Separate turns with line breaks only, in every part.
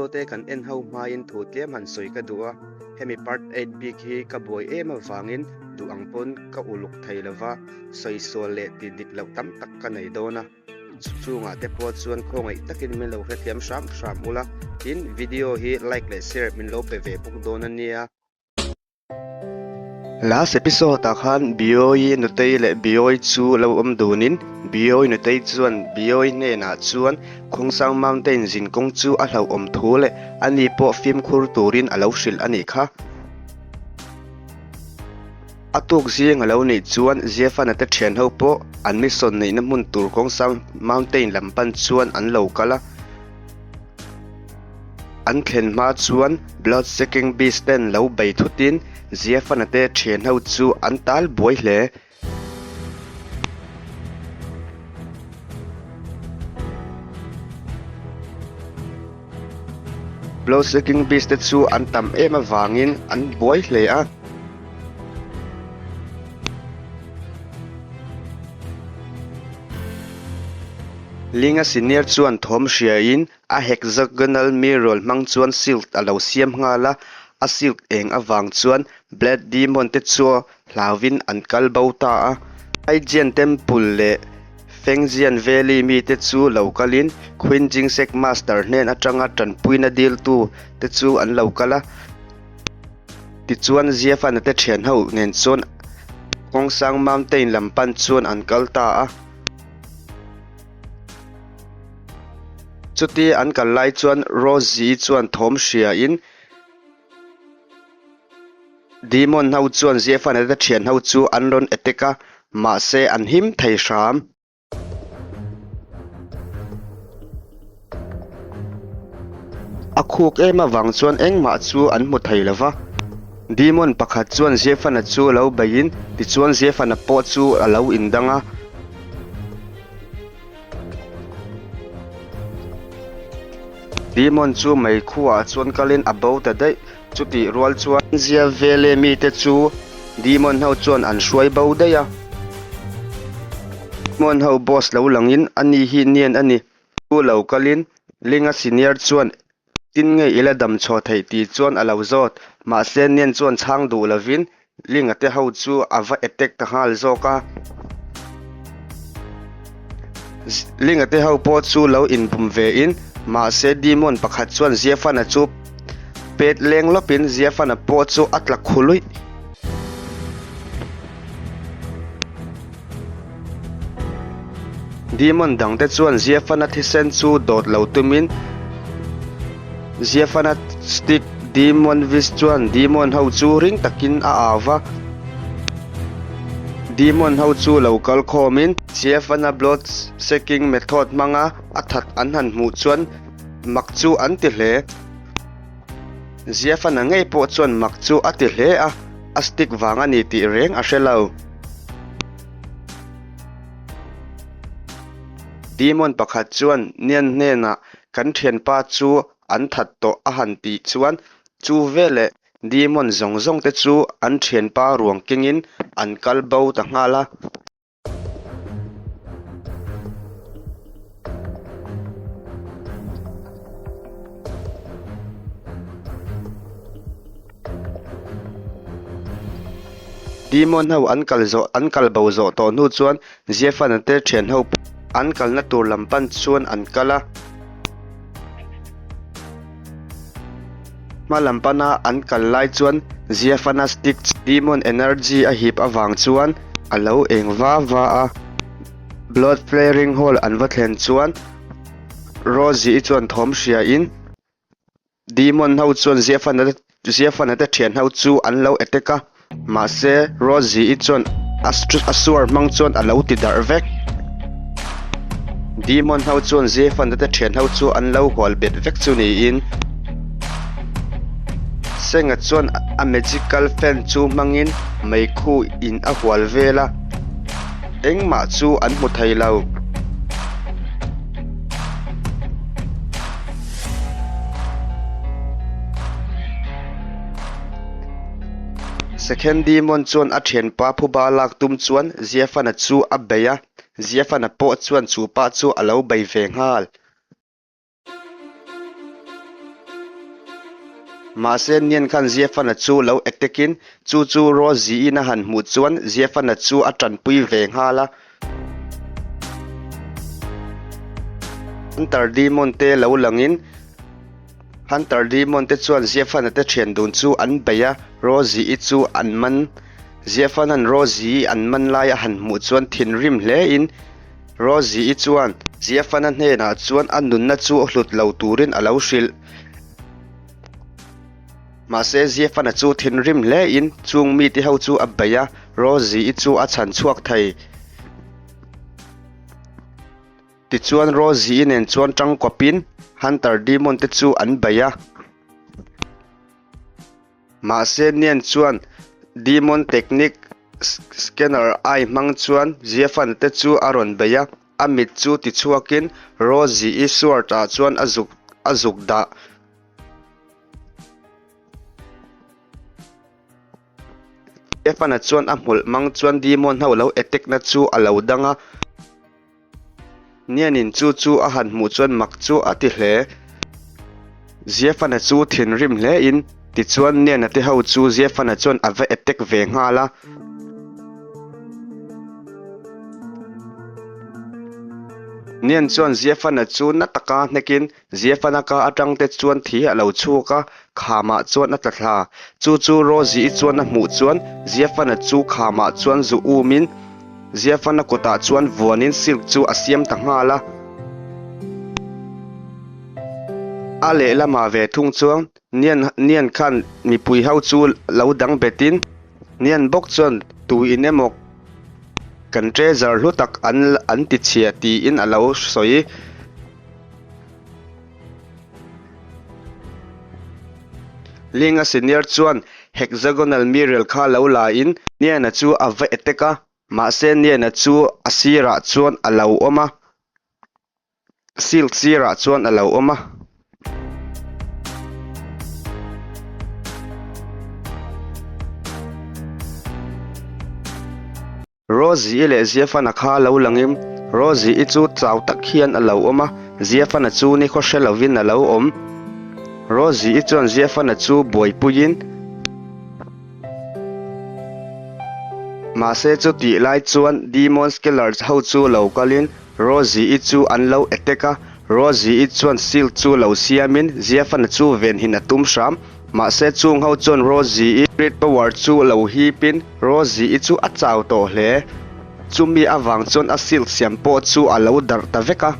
Video te kan en ho hmain thu tlem han sawi ka duh a, hemi part eight bik hi ka buai em avangin duh ang pawn ka uluk thei lova, sawi sual leh tih dik loh tam tak ka nei dawn a, chungah te pawh chuan khawngaih takin min lo hrethiam hram hram ula, tin video hi like leh share min lo pe ve bawk dawn a nia. Last episode ah khan Bioi Nutei leh Bioi chu lo awm dunin Bioi Nutei chuan Bioi hnenah chuan Khawngsang Mountain zin kawng chu a hlauhawm thu leh ani pawh fimkhur turin a lo hrilh a nih kha. A tuk zing a lo nih chuan Ziafana te thian ho pawh an mission neihna hmun tur Khawngsang Mountain lam pan chuan an lo kal a. An thlen hma chuan Blood Seeking Beast ten lo bei thutin Ziafana te thian ho chu an tal buai hle. Blood Seeking Beast te chu an tam em avangin an buai hle a. Linga senior chuan thawm hriain a hexagonal mirror hmang chuan shield a lo siam nghal a, a shield eng avang chuan Blood Demon te chu hlauvin an kal bo ta a. Taijian Temple leh Fengjian Valley mite chu lo kalin Queen Jingsek Master hnen atanga tanpuina diltu te chu an lo kal a. Tichuan Ziafana te thian ho nen chuan Kawngsang Mountain lam pan chuan an kal ta a. Chuti an kal lai chuan Rosie chuan thawm hriain Demon ho chuan Ziafana te thian ho chu an rawn attack a, mahse an him thei hram. A khuk em avang chuan engmah chu an hmu thei lo va. Demon pakhat chuan Zefana chu lo beiin tichuan Zefana pawh chu a lo indang a. Demon chu mei khuaah chuan kalin a bo ta daih. Chutih rual chuan Zia Vele mite chu Demon ho chuan an hruai bo daih a. Demon ho boss lo langin ani hi Nian a ni. Chu lo kalin Linga senior chuan Tin nge i la dam chhuah theih tih chuan a lo zawt. Mahse Nian chuan chhang duh lovin Linga te ho chu a va attack ta nghal zawk a. Linga te ho pawh chu lo inbum ve in mahse Demon pakhat chuan Ziafana chu pet leng lawpin Ziafana pawh chu a tla khu luih. Demon dangte chuan Ziafana thisen chu dawt lo tumin Ziafana stick Demon Vis chuan Demon ho chu ring takin a au va. Demon ho chu lo kal khawmin Ziafana blood sucking method hmanga a that an han hmuh chuan mak chu an ti hle. Ziafana ngei pawh chuan mak chu a ti hle a, a stick vang a ni tih reng a hre lo. Demon pakhat chuan Nian hnenah kan thianpa chu an that tawh a han tih chuan chu veleh Demon zawng zawng te chu an thianpa ruang kengin an kal bo ta nghal a. Demon ho an kal zawh an kal bo zawh tawh hnu chuan Ziafana te thian ho an kalna tur lam pan chuan an kal a. Hma lam pana an kal lai chuan Ziafana stick chu Demon energy a hip avang chuan a lo eng va va a. Blood Flaring Hall an va thlen chuan Rosie i chuan thawm hriain Demon ho chuan Ziafana Ziafana te thian ho chu an lo attack a, mahse Rosie i chuan a a suar hmang chuan a lo ti darh vek. Demon ho chuan Ziafana te thian ho chu an lo hual bet vek chu niin Senga chuan a magical fan chu hmangin meikhu in a hual vel a, engmah chu an hmu thei lo. Second Demon chuan a thianpa phuba lak tum chuan Ziafana chu a bei a, Ziafana pawh chuan chu pa chu a lo bei ve nghal. Mahse Nian khan Ziafana chu lo attack in chu chu Rosie-in a han hmuh chuan Ziafana chu a tanpui ve nghal a. Hunter Demon te lo langin Hunter Demon te chuan Ziafana te thian dun chu an bei a, Rosie-i chu an man. Ziafana'n Rosie-i an man lai a han hmuh chuan thinrim hle in Rosie-i chuan Ziafana hnenah chuan a nunna chu hlut lo turin a lo hrilh. Mahse Ziafana chu thinrim hle in chung mite ho chu a bei a, Rosie-i chu a chhan chhuak thei. Tichuan Rosie-i nen chuan tangkawpin Hunter Demon te chu an bei a. Mahse Nian chuan Demon Technique Scanner ai hmang chuan Ziafana te chu a rawn bei a. A mit chu ti chhuakin Rosie-i sword ah chuan a zuk a zuk dah. Stefan-a chuan a hmawlh mang chuan Demon ho lo attack na chu a lo dang a. Nianin chu chu a han hmuh chuan mak chu a ti hle. Ziafana chu thinrim hle in tichuan Niana te ho chu Ziafana chuan a va attack ve nghal a. Nian chuan Ziafana chu na taka hnekin Ziafana ka atang te chuan thi a lo chhuak a, khamah chuan a tla thla. Chu chu Rosie-i chuan a hmuh chuan Ziafana chu khamah chuan zu umin Ziafana kutah chuan vuanin silk chu a siam ta nghal a. A lehlamah ve thung chuan Nian Nian khan mipui ho chu lo dang betin Nian bawk chuan tu in emaw kan treasure hlu tak an an ti chhia tiin a lo sawi. Linga senior chuan hexagonal mirror kha lo la in Niana chu a va attack a, mahse Niana chu a sirah chuan a lo awm a, silk sirah chuan a lo awm a. Rosie-i leh Ziafana kha lo langin Rosie-i chu chau tak hian a lo awm a, Ziafana chu nikhaw hre lovin a lo awm. Rosie-i chuan Ziafana chu buaipuiin, Mahse chutih lai chuan Demon Skillers ho chu lo kalin Rosie-i chu an lo attack a, Rosie-i chuan shield chu lo siamin Ziafana chu venhin a tum hram. Mahse chung ho chuan Rosie-i Spirit Power chu lo hipin Rosie-i chu a chau tawh hle. Chumi avang chuan a silk siam pawh chu a lo darh ta vek a.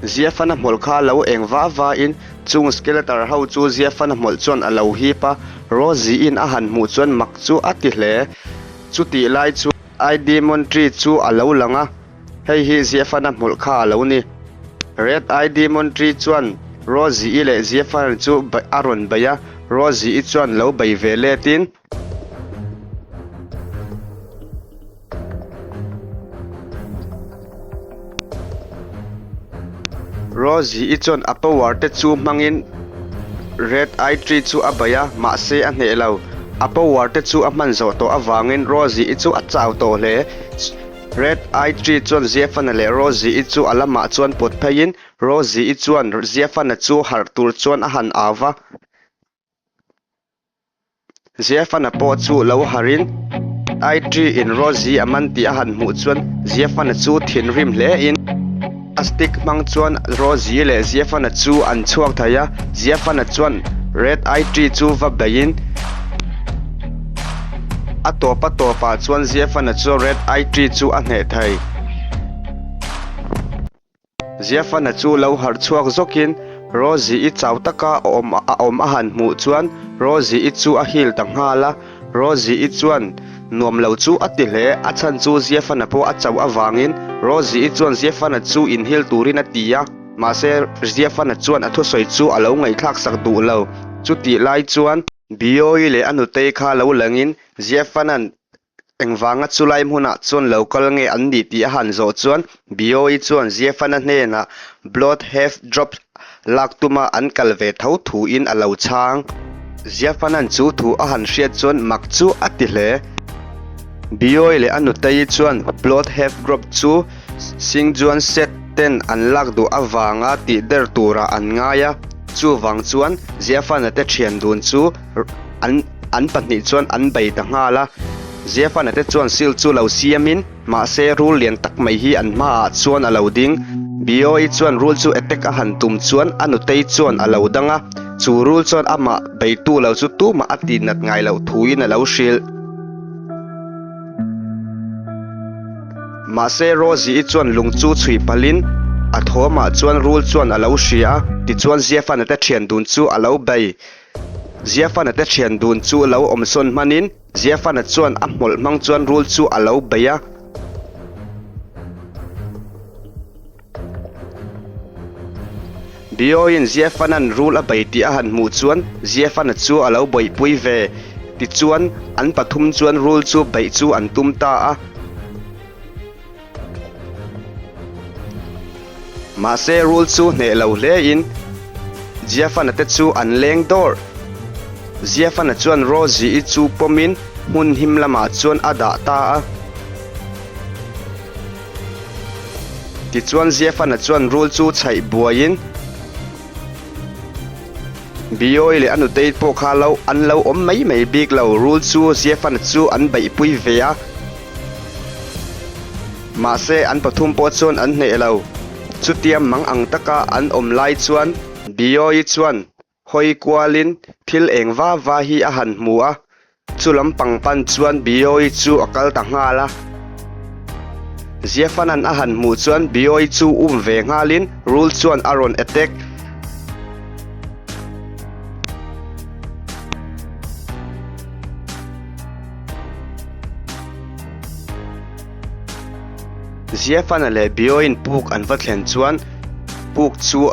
Ziafana hmawlh kha lo eng va vain chung Skeletor ho chu Ziafana hmawlh chuan a lo hip a. Rosie-in a han hmuh chuan mak chu a ti hle. Chutih lai chuan I Demon Tree chu a lo lang a. Hei hi Ziafana hmawlh kha a lo ni. Red Eye Demon Tree chuan Rosie-i leh Ziafana chu a rawn bei a, Rosie-i chuan lo bei ve letin. Rosie-i chuan a power te chu hmangin Red Eye Tree chu a bei a, mahse a hneh lo. A power te chu a hman zawh tawh avangin Rosie-i chu a chau tawh hle. Red Eye Tree chuan Ziafana leh Rosie-i chu a lamah chuan pawt pheiin Rosie-i chuan Ziafana chu harh tur chuan a han au va. Ziafana pawh chu lo harhin Eye Tree in Rosie a man tih a han hmuh chuan Ziafana chu thinrim hlein a stick hmang chuan Rosie leh Ziafana chu an chhuak thei a. Ziafana chuan Red Eye Tree chu va beiin A tawp a tawpah chuan Ziafana chu Red Eye Tree chu a hneh thei. Ziafana chu lo harh chhuak zawkin Rosie-i chau taka awm a awm a han hmuh chuan Rosie-i chu a hil ta nghal a. Rosie-i chuan nuam lo chu a ti hle, a chhan chu Ziafana pawh a chauh avangin Rosie-i chuan Ziafana chu inhil turin a ti a. Mahse Ziafana chuan a thusawi chu a lo ngaihthlak sak duh lo. Chutih lai chuan. Biawi leh a nutei kha lo langin Ziafana'n engvanga chulai hmunah chuan lo kal nge an nih tih a han zawh chuan Biawi chuan Ziafana hnenah Blood have dropped lak tuma an kal ve tho thuin a lo chhang. Ziafana'n chu thu a han hriat chuan mak chu a ti hle. Biawi leh a nutei chuan Blood have dropped chu Singjuan set. ten an lak duh avanga tih der turah an ngai a, chuvang chuan Ziafana te thian dun chu an an pahnih chuan an bei ta nghal a. Ziafana te chuan shield chu lo siamin mahse rul lian tak mai hi an hmaah chuan a lo ding. Biawi chuan rul chu attack a han tum chuan a nutei chuan a lo dang a, chu rul chuan amah beitu lo chu tumah a tihnat ngai loh thuin a lo hrilh. Mahse Rosie-i chuan lung chu chhuih palhin a thawmah chuan rul chuan a lo hria a, tichuan Ziafana te thian dun chu a lo bei. Ziafana te thian dun chu lo awmsawn hmanin Ziafana chuan a hmawlh hmang chuan rul chu a lo bei a. Bioin Ziafana'n rul a bei tih a han hmuh chuan Ziafana chu a lo bawihpui ve. Tichuan, an pathum chuan rul chu beih chu an tum ta a. Mahse, rul chu hneh lo hlein Ziafana te chu an leng dawrh. Ziafana chuan Rosie-i chu pawmin hmun him lamah chuan a dah ta a. Tichuan Ziafana chuan rul chu chhaih buaiin Biawi leh a nutei pawh kha lo an lo awm mai mai bik lo, rul chu Ziafana chu an beihpui ve a, mahse an pathum pawh chuan an hneh lo. Chutia mang ang taka an awm lai chuan Biawi chuan Hawi kualin thil eng va va hi a han hmu a, chu lampang pan chuan Biawi chu a kal ta nghal a. Ziafanan a han hmuh chuan Biawi chu um ve nghalin rul chuan a rawn attack. Ziafana leh Bioin puk an va thlen chuan puk chu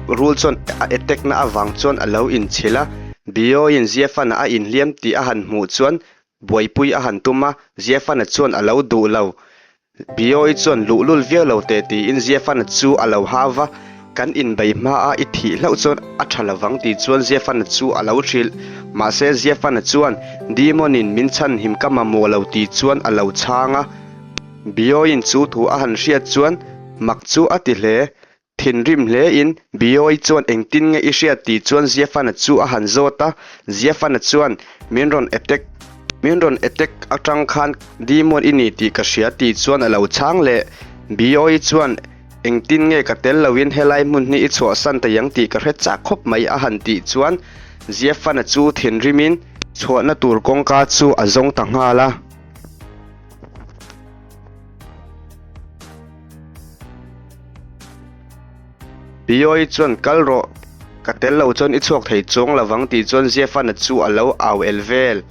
rul chuan a attack na avang chuan a lo inchhilh a, Bioin Ziafana a inhliam tih a han hmuh chuan buaipui a han tum a, Ziafana chuan a lo duh lo. Bioi chuan luhlul viau lo teh tiin Ziafana chu a lo hau va, Kan inbei hma a i thih hlauh chuan a tha lovang tih chuan Ziafana chu a lo hrilh. Mahse Ziafana chuan Demon in min chhanhim ka mamawh lo tih chuan a lo chhang a. Bioin chu thu a han hriat chuan mak chu a ti hle. Thinrim hle in Bioi chuan engtin nge i hriat tih chuan Ziafana chu a han zawt a. Ziafana chuan min rawn attack min rawn attack atang khan Demon i ni tih ka hria tih chuan a lo chhang leh. Bioi chuan Engtin nge ka tel loin helai hmun hi i chhuahsan thei ang tih ka hre chak khawp mai a han tih chuan Ziafana chu thinrimin chhuahna tur kawngka chu a zawng ta nghal a. Biawi chuan kal rawh, ka tel lo chuan i chhuak thei chuang lovang tih chuan Ziafana chu a lo au el vel.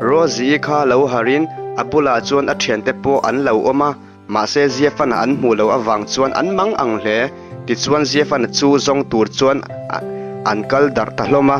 Rosie-i kha lo harin a bulah chuan a thiante pawh an lo awm a, mahse Ziafana an hmuh loh avang chuan an mang ang hle. Tichuan Ziafana chu zawng tur chuan an kal darh ta hlawm a.